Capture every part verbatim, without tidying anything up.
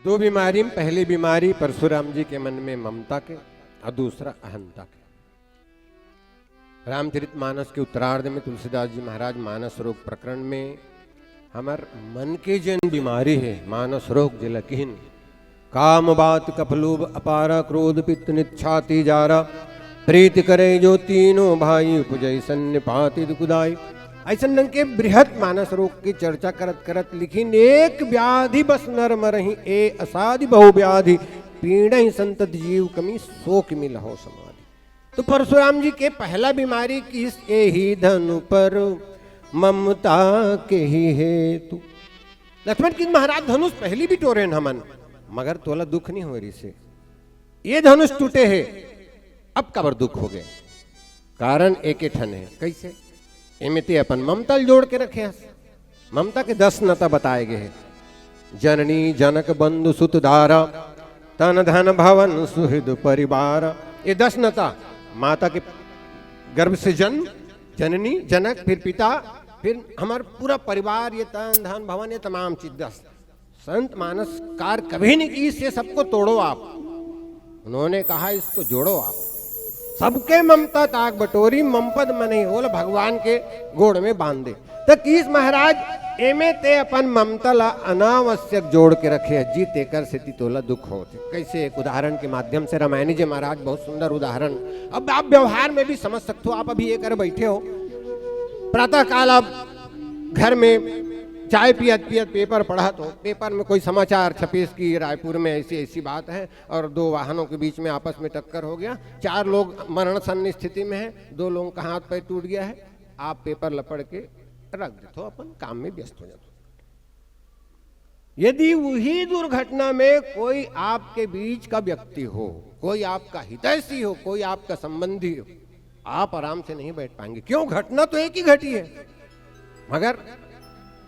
दो बीमारी में, पहली बीमारी परशुराम जी के मन में ममता के, और दूसरा अहंता के। रामचरित मानस के उत्तरार्ध में तुलसीदास जी महाराज मानस रोग प्रकरण में हमर मन के जेन बीमारी हे, मानस रोग जेला किहिन, काम बात कफलोभ अपारा, क्रोध पित्त नित छाती जारा, प्रीत करे जो तीनों भाई, उपजै सन्निपात इद कुदाई। अइसन ढंग के बृहत मानस रोग की चर्चा करत करत लिखिन, एक व्याधि बस नर मरहि ए असाधि बहु व्याधि, पीड़हि संतत जीव कमी सो किमि लहो समाधि। तो परशुराम जी के पहला बीमारी किहिस, एहि धनु पर ममता केहि हेतु। लक्ष्मण किहिस, महाराज, धनुष पहली भी टोरेन हमन, मगर तोला दुख नहीं होय रिहिसे। ये धनुष टूटे हे, अब काबर दुख होगे? कारण एके ठन हे। कइसे? एमे ते अपन ममता ल जोड़ के रखे हस। ममता के दस नता बताए गे हे। जननी जनक बंधु सुत दारा, तन धन भवन सुहृद परिवार। ये दस नता, माता के गर्भ से जन्म, जननी, जनक, फिर पिता, फिर हमर पूरा परिवार, ये तन धन भवन, ये तमाम चीज दस। संत मानसकार कभी नहीं किहिस ये सबको तोड़ो आप, उन्होंने कहा इसको जोड़ो आप। सबके ममता ताक बटोरी, ममपद मनहि ओला भगवान के गोड़ में बांध दे। त किहिस महाराज, एमे ते अपन ममता ला अनावश्यक जोड़ के रखे हस जी, तेकर सेती तोला दुख होत हे। कइसे? एक उदाहरण के माध्यम से। रामायणी जी महाराज बहुत सुंदर उदाहरण, अब आप व्यवहार में भी समझ सकते हो। आप अभी ये कर बैठे हो, प्रातः काल आप घर में चाय पियत पियत पेपर पढ़त हो, पेपर में कोई समाचार छपिस कि रायपुर में ऐसी ऐसी बात है और दो वाहनों के बीच में आपस में टक्कर हो गया, चार लोग मरण सन्न स्थिति में हैं, दो लोगों का हाथ पैर टूट गया है। आप पेपर ला पढ़ के रख देते हो, अपन काम में व्यस्त हो जाते हो। यदि वही दुर्घटना में कोई आपके बीच का व्यक्ति हो, कोई आपका हितैषी हो, कोई आपका संबंधी हो, आप आराम से नहीं बैठ पाएंगे। क्यों? घटना तो एक ही घटी है, मगर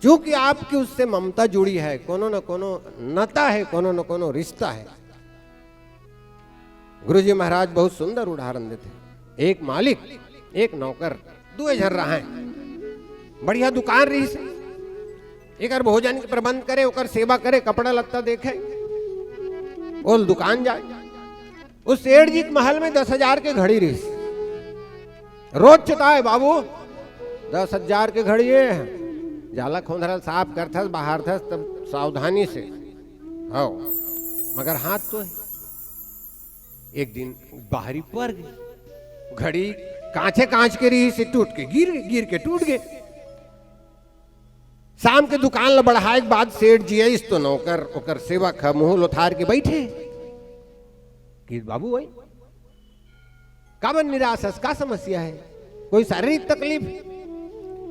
चूंकि आपकी उससे ममता जुड़ी है, कोनो न कोनो नता है, कोनो न कोनो रिश्ता है। गुरुजी महाराज बहुत सुंदर उदाहरण देथे। एक मालिक, एक नौकर, दुए झन रहय। बढ़िया दुकान रहिस, एकर भोजन के प्रबंध करे, ओकर सेवा करे, कपड़ा लत्ता देखे, ओल दुकान जाय। उस सेठ जी के महल में दस हजार के घड़ी रहिस। रोज चेताय, "बाबू, दस हजार के घड़ी हे, जाला खोंधरा ल साफ करथस, बहारथस, तब सावधानी से।" हव, मगर हाथ तो हे। एक दिन बाहरी पर गे, घड़ी कांचे कांच के रहिस, टूट के गिर, गिर के टूट गे। शाम के दुकान ल बढ़ाए के बाद सेठ जी आइस तो नौकर, ओकर सेवक ह, मुंह लोथार के बैठे। किहिस, "बाबू भाई, काबर निराश हस? का समस्या हे? कोई शारीरिक तकलीफ?"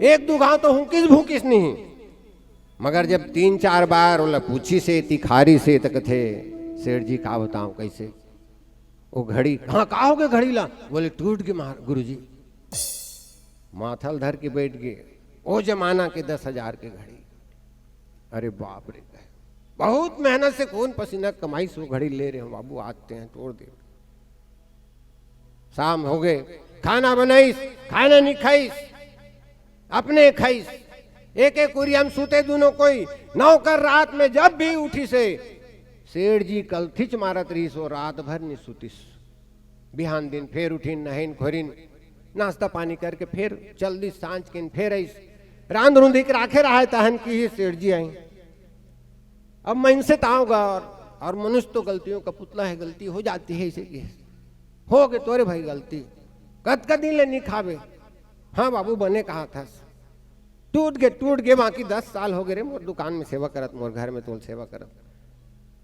एक दू घांव तो हुंकिस भूंकिस नहीं, मगर जब तीन चार बार ओला पूछिस हे, तिखारिस हे, त कथे, "सेठ जी, का बतावं, कइसे?" वो घड़ी, "हाँ, का होगे घड़ी ला?" बोले, "टूट गे महाराज, गुरुजी।" माथा ल धर के बैठ गे। वो जमाना के दस हजार के घड़ी। अरे बाप रे, बहुत मेहनत से खून पसीना कमाइस, वो घड़ी ले रहेंव बाबू, आज तें तोड़ दे। शाम होगे, खाना बनाइस, खाना नहीं खाइस, अपने खाइस, एक एक कुरिया म सूते दूनों कोई। नौकर रात में जब भी उठिस हे, सेठ जी कलथिच मारत रहिस, वो रात भर नहीं सुतिस। बिहान दिन फेर उठिन, नहाइन खोरिन, नाश्ता पानी करके फेर चल दिस, सांझ के फेर आइस। रांध रूंध के राखे रहय, तहन किहिस, "सेठ जी आइन।" अब मनसे त आंव गा, और मनुष्य तो गलतियों का पुतला है, गलती हो जाती है, इसे किहिस, "होगे तोरे भाई गलती, कतका दिन ले नहीं खाबे?" "हाँ बाबू, बने कहत हस।" टूट गे, टूट गे, बाकी दस साल होगे रे मोर दुकान में सेवा करत, मोर घर में तोर सेवा करत।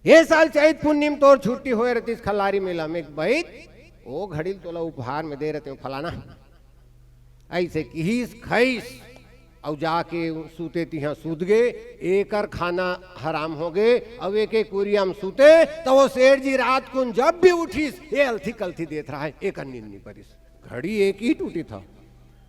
ये साल चैत पुन्नी म तोर छुट्टी होय रतिस खल्लारी मेला में, बइत, ओ घड़ी ल तोला उपहार में दे रतेंव फलाना। अइसे किहिस, खइस, अउ जाके सूते तिहां सूत गे, एकर खाना हराम होगे, अउ एके कुरिया म सूते, त वो सेठ जी रात कुन जब भी उठिस, ये अलथी कलथी देत रहय, एकर नींद नइ परिस। घड़ी एक ही टूटिस हे,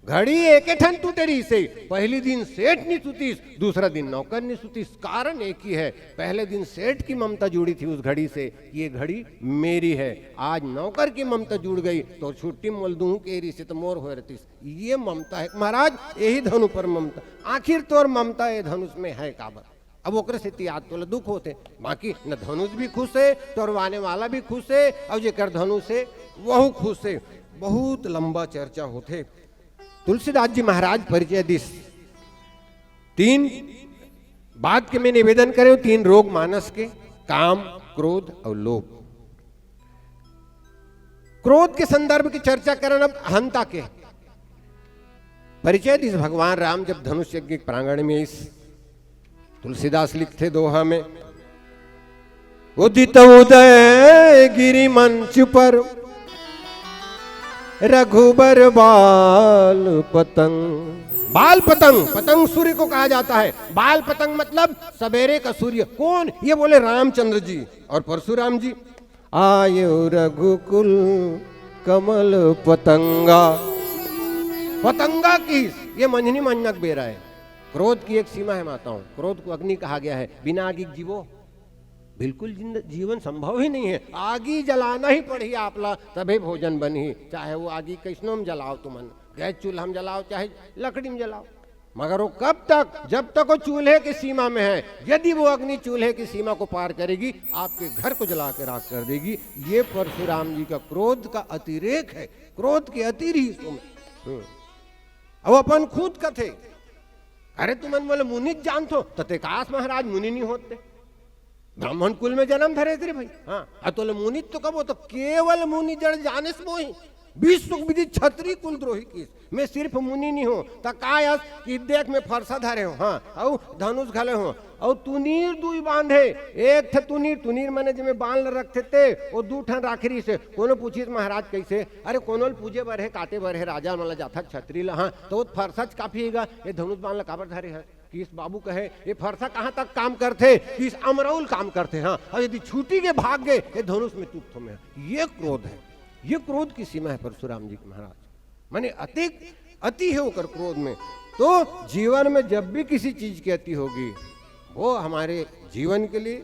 घड़ी एके ठन टूटे रहिस हे। पहली दिन सेठ नइ सुतिस, दूसरा दिन नौकर नइ सुतिस। कारण एक ही है, पहले दिन सेठ की ममता जुड़ी थी उस घड़ी से कि ये घड़ी मेरी है। आज नौकर की ममता जुड़ गई तो छुट्टी मोल दूं के रहिस हे त मोर होय रतिस। ये ममता है महाराज, यही धनु पर ममता। आखिर तोर ममता ये धनुष में है काबर? अब ओकरे सेती आज तोला दुख होथे, बाकी न धनुष भी खुश हे, टोरवाने वाला भी खुश हे, अउ जेकर धनुष हे, वहू खुश हे। बहुत लंबा चर्चा होथे। तुलसीदास जी महाराज परिचय दिस। तीन बात के मैं निवेदन करेंव, तीन रोग मानस के, काम, क्रोध अउ लोभ। क्रोध के संदर्भ की चर्चा करन अब हंता के। परिचय दिस भगवान राम जब धनुष यज्ञ के प्रांगण में आइस, तुलसीदास लिखथे दोहा में, उदित उदय गिरि मंच पर रघुबर बाल पतंग। बाल पतंग, पतंग सूर्य को कहा जाता है। बाल पतंग मतलब सवेरे का सूर्य। कौन? ये बोले रामचंद्र जी और परशुराम जी। आयो रघुकुल कमल पतंगा। पतंगा किहिस, ये मंझनी मंझना के बेरा हे। क्रोध की एक सीमा है माताओं, क्रोध को अग्नि कहा गया है। बिना आगी के जीवो बिल्कुल जिंद-, जीवन संभव ही नहीं है। आगी जलाना ही पड़ही आप ला, तभे भोजन बनही। चाहे वो आगी कैसनो म जलाव तुमन, गैस चूल्हा म जलाव, चाहे लकड़ी म जलाव, मगर वो कब तक? जब तक वो चूल्हे की सीमा में है। यदि वो अग्नि चूल्हे की सीमा को पार करेगी, आपके घर को जला के राख कर देगी। ये परशुराम जी का क्रोध का अतिरेक है, क्रोध के अतिरेक में। हम्म। अब अपन खुद कथे, अरे तुमन मोला मुनिच जानथो, त ते कास महाराज मुनि नहीं होते, ब्राह्मण कुल में जन्म धरे थे रे भाई। हाँ, अ तोले मुनि तो कबो तो केवल मुनि जन जानेस मोहि, विश्व विदित क्षत्रिय कुल द्रोही किहिस। मैं सिर्फ मुनि नहीं हूँ, त का अस कि देख मैं फरसा धरे हूँ, हाँ, अउ धनुष घले हूँ, अउ तुनीर दुई बांधे, एक ठे तुनीर, तुनीर माने जेमे बाण ल रखथे ते, वो दू ठन राखे रहिसे। कोनो पूछिस महाराज कैसे? अरे कोनो ल पूजे बर हे, काटे बर हे, राजा मन ल जाथा क्षत्रिय ल, हाँ, त वो फरसा च काफी हेगा, ये धनुष बाण ल काबर धरे हे? किहिस बाबू कहे, ये फरसा कहाँ तक काम करथे? किहिस अमरउल काम करथे, हाँ। अउ यदि छूटी गे, भाग गे, ये धनुष में टूटथों मैं। ये क्रोध है, ये क्रोध की सीमा है परशुराम जी की महाराज। माने अति, अति है ओकर क्रोध में। तो जीवन में जब भी किसी चीज की अति होगी, वो हमारे जीवन के लिए,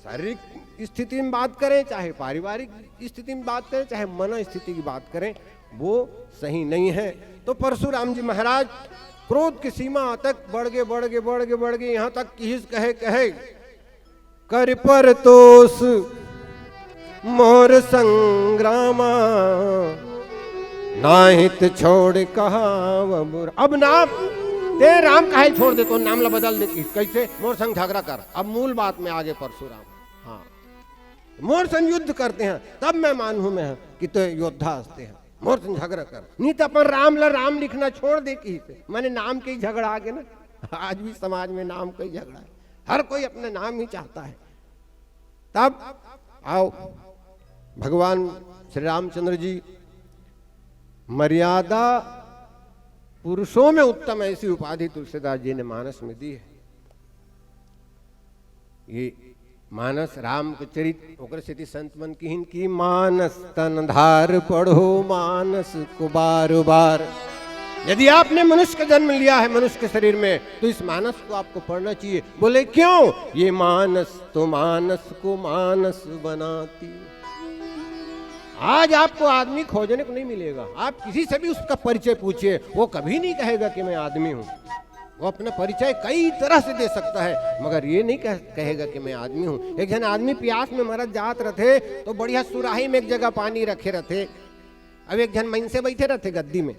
शारीरिक स्थिति में बात करें, चाहे पारिवारिक स्थिति में बात करें, चाहे मन स्थिति की बात करें, वो सही नहीं है। तो परशुराम जी महाराज क्रोध की सीमा तक बढ़ गे, बढ़ गे, बढ़ गे, बढ़ गे, यहाँ तक किहिस कहे, कहे, कर परतोष मोर संग्रामा, नाहित छोड़ कहाव बुरा। अब नाम ते राम काहे छोड़ दे, तो नाम ला बदल दे। किहिस, कैसे? मोर संग झगड़ा कर। अब मूल बात में आगे परशुराम। हाँ, मोर संग युद्ध करते हैं, तब मैं मानहूं मैं कि तो योद्धा हंसते हैं। मोर संग झगड़ा कर, नहीं तो अपन राम ला राम लिखना छोड़ दे। किहिस, माने नाम के ही झगड़ा आगे ना। आज भी समाज में नाम का ही झगड़ा है, हर कोई अपना नाम ही चाहता है। तब आओ, भगवान श्री रामचंद्र जी, मर्यादा पुरुषों में उत्तम ऐसी उपाधि तुलसीदास जी ने मानस में दी है। ये मानस राम के चरित, ओकर सेती संत मन किहिन कि मानस तन धार पढ़ो मानस को बार बार। यदि आपने मनुष्य का जन्म लिया है मनुष्य के शरीर में, तो इस मानस को आपको पढ़ना चाहिए। बोले क्यों? ये मानस तो मानस को मानस बनाती। आज आपको आदमी खोजने को नहीं मिलेगा, आप किसी से भी उसका परिचय पूछिए, वो कभी नहीं कहेगा कि मैं आदमी हूँ। वो अपना परिचय कई तरह से दे सकता है, मगर ये नहीं कह, कहेगा कि मैं आदमी हूँ। एक जन आदमी प्यास में मरत जात रथे, तो बढ़िया सुराही में एक जगह पानी रखे रथे। अब एक जन मनसे बैठे रथे गद्दी में,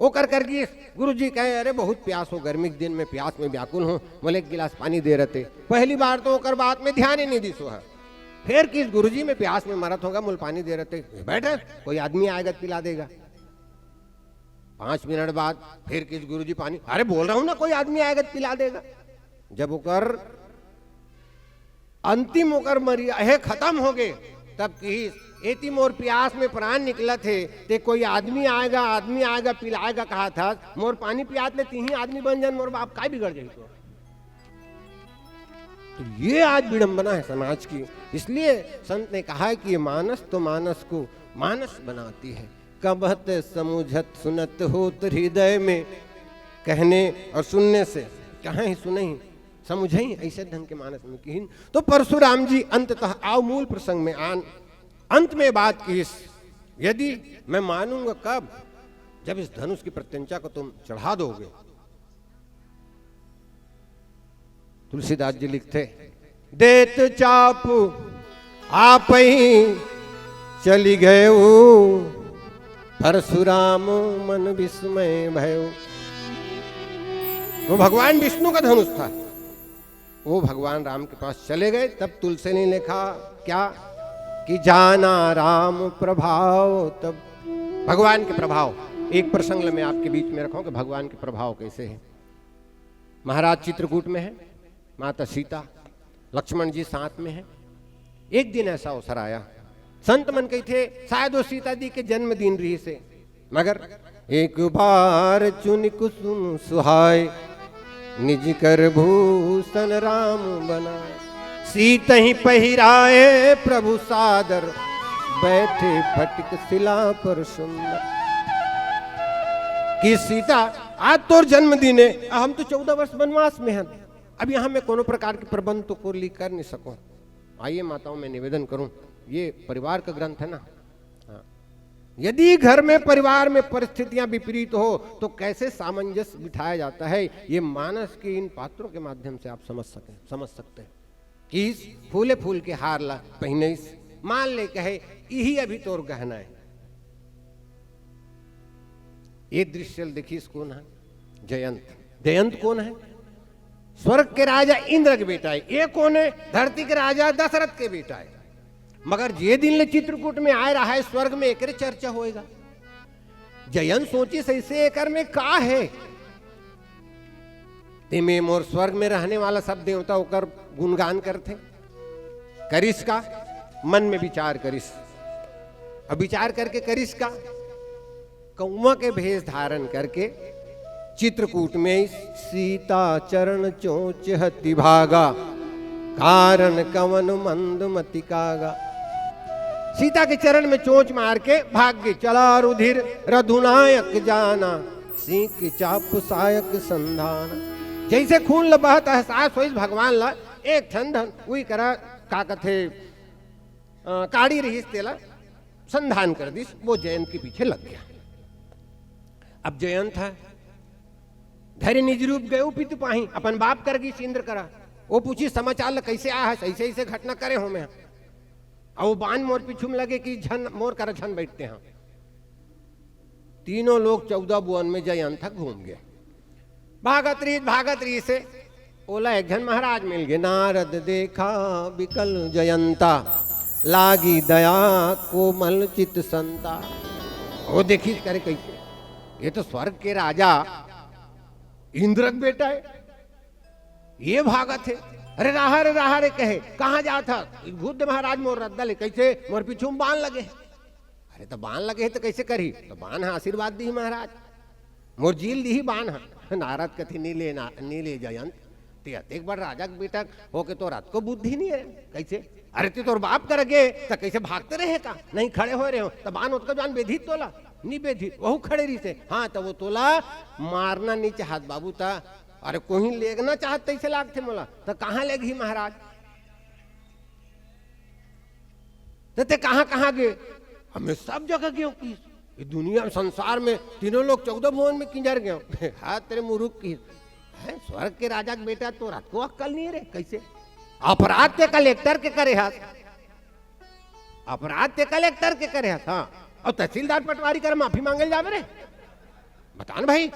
ओकर कर गिस, गुरुजी कहे, "अरे बहुत प्यास हो, गर्मी के दिन में प्यास में व्याकुल हूँ, मोला एक गिलास पानी दे रथे।" पहली बार तो ओकर बात में ध्यान ही नहीं दिस वह। फिर किहिस, "गुरुजी मैं प्यास में मरत होंगा, मोला पानी दे रथे।" बैठ, कोई आदमी आएगा तो पिला देगा। पांच मिनट बाद फिर किहिस, "गुरुजी पानी।" "अरे बोल रहा हूं ना, कोई आदमी आएगा तो पिला देगा।" जब ओकर अंतिम ओकर मरिया हे खत्म हो गए, तब किहिस, "एती मोर प्यास में प्राण निकलत हे, ते कोई आदमी आएगा, आदमी आएगा, पिलाएगा कहा था, मोर पानी पियात ले तीही आदमी बन जान, मोर बाप काय बिगड़ जाही तो?" तो ये आज विडंबना है समाज की। इसलिए संत ने कहा है कि ये मानस तो मानस को मानस बनाती है। कबहत समुझत सुनत होत हृदय में, कहने और सुनने से, कहें ही सुने ही, समझे ही, ऐसे ढंग के मानस में किहिन। तो परशुराम जी अंततः आओ मूल प्रसंग में आन, अंत में बात किहिस, "यदि मैं मानूंगा कब? जब इस धनुष की प्रत्यंचा को तुम चढ़ा दोगे।" तुलसीदास जी लिखथे, "देत चाप आपहि चलि गए, परशुराम मन विस्मय भयो।" वो भगवान विष्णु का धनुष था, वो भगवान राम के पास चले गए। तब तुलसी ने लिखा क्या, कि "जाना राम प्रभाव।" तब भगवान के प्रभाव, एक प्रसंग मैं आपके बीच में रखूं कि भगवान के प्रभाव कैसे है। महाराज चित्रकूट में है, माता सीता, लक्ष्मण जी साथ में है। एक दिन ऐसा अवसर आया, संत मन कहिथे शायद वो सीता जी के जन्मदिन रहिसे, मगर "एक बार चुनि कुसुम सुहाए, निज कर भूषण राम बनाए। सीतहि पहिराए प्रभु सादर, बैठे फटिक सिला पर सुंदर।" कि सीता, आज तोर जन्मदिन है, हम तो चौदह वर्ष वनवास में हैं, अब यहाँ मैं कोनो प्रकार के प्रबंध तो को ली कर नहीं सकूं। आइए माताओं, मैं निवेदन करूं, ये परिवार का ग्रंथ है ना, हाँ। यदि घर में, परिवार में परिस्थितियां विपरीत हो तो कैसे सामंजस्य बिठाया जाता है, ये मानस के इन पात्रों के माध्यम से आप समझ सकें, समझ सकते हैं। कि इस फूले फूल के हार ला पहिनइस, मान ले कहे, "इही अभी तोर गहना है।" ये दृश्य ल देखिस कोन है? जयंत। जयंत कोन है? स्वर्ग के राजा इंद्र के बेटा है। ये कोन है? धरती के राजा दशरथ के बेटा है। मगर जे दिन ले चित्रकूट में आए रहा है, स्वर्ग में एकरे चर्चा होएगा। जयंत सोचिस, "ऐसे एकर में का है?" तेमे मोर स्वर्ग में रहने वाला सब देवता ओकर गुणगान करथे। करिस का? मन में विचार करिस। अब विचार करके करिस का? कौआ के भेष धारण करके चित्रकूट में सीता चरण चोंच हति भागा, कारण कवन मंद मति कागा। सीता के चरण में चोंच मार के भाग गे। चला रुधिर रघुनायक जाना, सींक चाप सायक संधान। जैसे खून ल बहत एहसास होइस भगवान ला, एक ठन धन उही करा, का कथे, अ, काड़ी रहिस, तेला संधान कर दिस, वो जयंत के पीछे लग गया। अब जयंत है, धरि निज रूप गयो पितु पाही, अपन बाप कर गिस इंद्र करा। वो पूछिस समाचार ल, "कैसे आए हस? ऐसे, ऐसे घटना करे हों मैं।" अब वो बान मोर पीछू में लगे कि झन, मोर करा झन बैठते हैं। तीनों लोग चौदह भुवन में जयंत घूम गए। भागत रहिस, भागत रहिसे, ओला एक झन महाराज मिल गए। नारद देखा बिकल जयंता, लागी दया कोमल चित संता। वो देखिस, करे, "कैसे? ये तो स्वर्ग के राजा इंद्र के बेटा है, ये भागत है। अरे रहा रे, रहा रे," कहे, "कहाँ जात ह?" "भूत महाराज मोर रद्दा ले।" "कैसे?" "मोर पीछू में बान लगे हे।" "अरे तो बान लगे हे तो कैसे करही?" "तो बान ह आशीर्वाद दिही महाराज, मोर जी ल दिही बान ह।" नारद कथे, "नी ले ना, नी ले जयंत, ते अतेक बड़ राजा के बेटा होके तोर अतको बुद्धि नी है, कैसे?" "अरे ते तोर बाप कर गे त कैसे भागते रहे का? नहीं खड़े होए रहे हो त बान ओतका जान बेधित तोला, नी बेधित, वहू खड़े रहिसे।" "हाँ त वो तोला मारना नी चाहत बाबू, त अरे कोही लेगना चाहत तैसे लागथे मोला, त कहाँ लेगही महाराज?" "त ते कहाँ कहाँ गे?" "हमें सब जगह गयो किस, ये दुनिया में, संसार में तीनों लोग चौदह भुवन में किंजर गयो।" "हाँ तेरे मुरुख किस, हैं स्वर्ग के राजा के बेटा, तोर अतको अक्कल नहीं रे, कैसे? अपराध ते कलेक्टर के करे हस, अपराध ते कलेक्टर के करे हस, हाँ, और तहसीलदार पटवारी कर माफी मांगे ल जावे रे, बता न भाई।"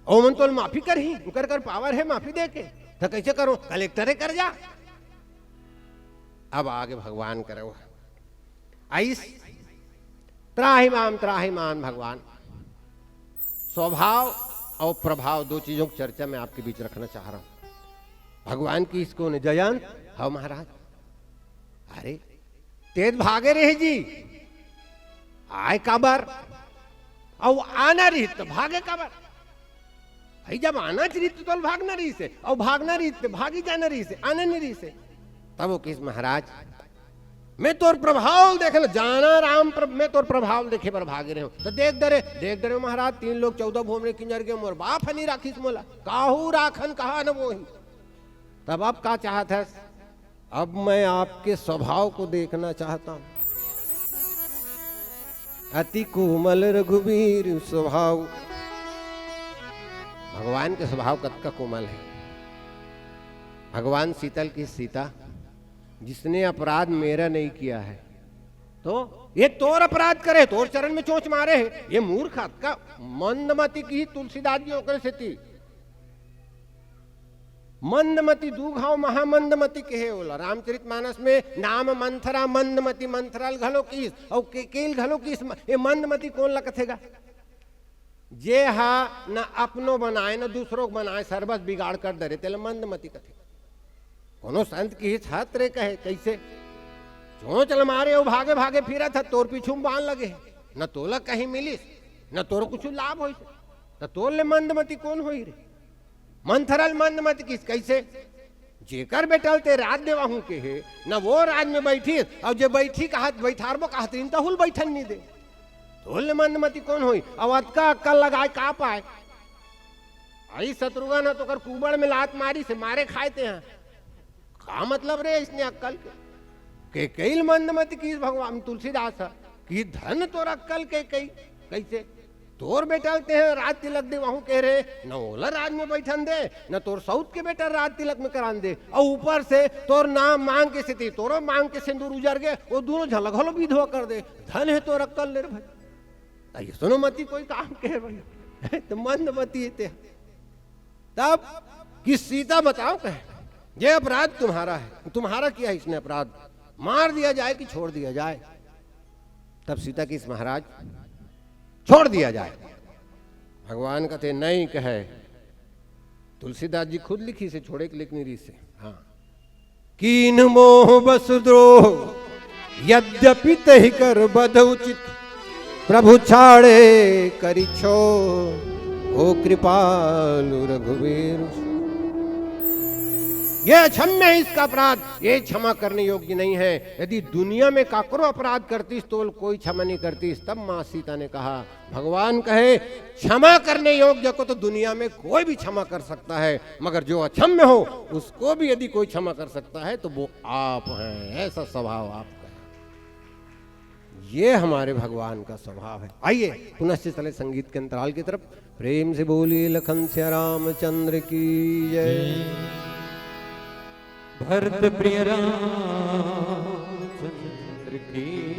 ओमन तोल माफी करही, उकर कर पावर है माफी दे के, त कैसे करो? कलेक्टरे कर जा। अब आगे भगवान करे वो। आइस, त्राहिमाम, त्राहिमाम भगवान। स्वभाव और प्रभाव, दो चीजों की चर्चा मैं आपके बीच रखना चाह रहा हूं। भगवान किस कोन हे? जयंत, "हाँ महाराज।" "अरे, तेज भागे रहे जी, आए काबर? अउ आना रहित त भागे काबर? भाई, जब आना च रहित त तोल भागना रहिसे, अउ भागना रहित त भागी जाना रहिसे, आना नहीं रहिसे।" तब वो किस, "महाराज, मैं तोर प्रभाव देखना जाना राम प्र-, मैं तोर प्रभाव देखे बर भागे रहे हूँ।" तो देख डरे, देख डरे महाराज, तीन लोग चौदह भुवन में किंजर गए, मोर बाप ह नहीं राखिस मोला, काहू राखन कहा न वो ही। तब अब का चाहत है? "अब मैं आपके स्वभाव को देखना चाहता हूं।" अति कोमल रघुबीर स्वभाव, भगवान के स्वभाव कतका कोमल हे। भगवान सीता ल कहिस, सीता, जिसने अपराध मेरा नहीं किया है, तो ये तोर अपराध करे, तोर चरण में चोंच मारे हे, ये मूर्ख, अतका मंदमती कहिस तुलसीदास जी ओकरे सेती। मंदमती, दू घांव महामंदमती कहे ओला। रामचरित मानस में नाम मंथरा मंदमती, मंथरा ल घलो कहिस, अउ के, केल घलो कहिस। ये मंदमती कोन ल कथे गा? जे हा न अपनो बनाए, न दूसरो के बनाए, सरबस बिगाड़ कर डरे, तेला मंदमती कथे। कोनो संत कहिस, हत रे कहे, कइसे? चोंच ल मारे अउ भागे भागे फिरत ह, तोर पीछू म बान लगे हे, न तोला कहीं मिलिस, न तोर कुछु लाभ होइस, त तोर ले मंदमती कोन होही रे? मंथरा ल मंदमती कहिस, कइसे? जेकर बेटा ल तें राज देवाहूं कहे, न वो राज में बइठिस, अउ जे बइठही कहत, बइठारबो कहत रहिन, तहू ल बइठन नइ दे। तोर ले मंदमती कोन होही? अउ अतका अक्कल लगाए का पाए? अई शत्रुघ्न ह तो ओकर कुबड़ में लात मारिस हे, मारे खाए तें ह। का मतलब रे अइसने अक्कल के? केकई ल मंदमती कहिस भगवान तुलसीदास ह कि धन तोर अक्कल केकई। कइसे? तोर बेटा ल तें ह राज तिलक देवाहूं कहे रहे, न ओला राज में बइठन दे, न तोर सउत के बेटा ल राज तिलक में करान दे, अउ ऊपर से तोर नाम मांग के सेती, तोरो मांग के सिंदूर उजर गे, वो दूनों झन ल घलो विधवा कर दे। धन हे तोर अक्कल ले रे भाई। अइसनो मती कोई काम के हे भाई, त मंदमती हे तें। तब कि सीता बताओ कहे, ये अपराध तुम्हारा है, तुम्हारा किया है इसने अपराध, मार दिया जाए कि छोड़ दिया जाए? तब सीता कहिस, महाराज, छोड़ दिया जाए। भगवान कथे, नहीं कहे, तुलसीदास जी खुद लिखिस हे, छोड़े के लेख नइ रिहिस हे। हाँ, कीन्ह मोह बस द्रोह, यद्यपि तहि कर बध उचित, प्रभु छाड़े करि छोह, हो कृपालु रघुवीर। ये अक्षम्य है इसका अपराध, ये क्षमा करने योग्य नहीं है। यदि दुनिया में काकरो अपराध करतिस तो कोई क्षमा नहीं करतिस। तब माँ सीता ने कहा, भगवान कहे, क्षमा करने योग्य को तो दुनिया में कोई भी क्षमा कर सकता है, मगर जो अक्षम्य हो, उसको भी यदि कोई क्षमा कर सकता है, तो वो आप हैं। ऐसा स्वभाव आपका है। ये हमारे भगवान का स्वभाव है। आइए, पुनश्च चले संगीत के अंतराल की तरफ। प्रेम से बोलिए लखन सिया रामचंद्र की जय। भरत प्रिय रामचंद्र की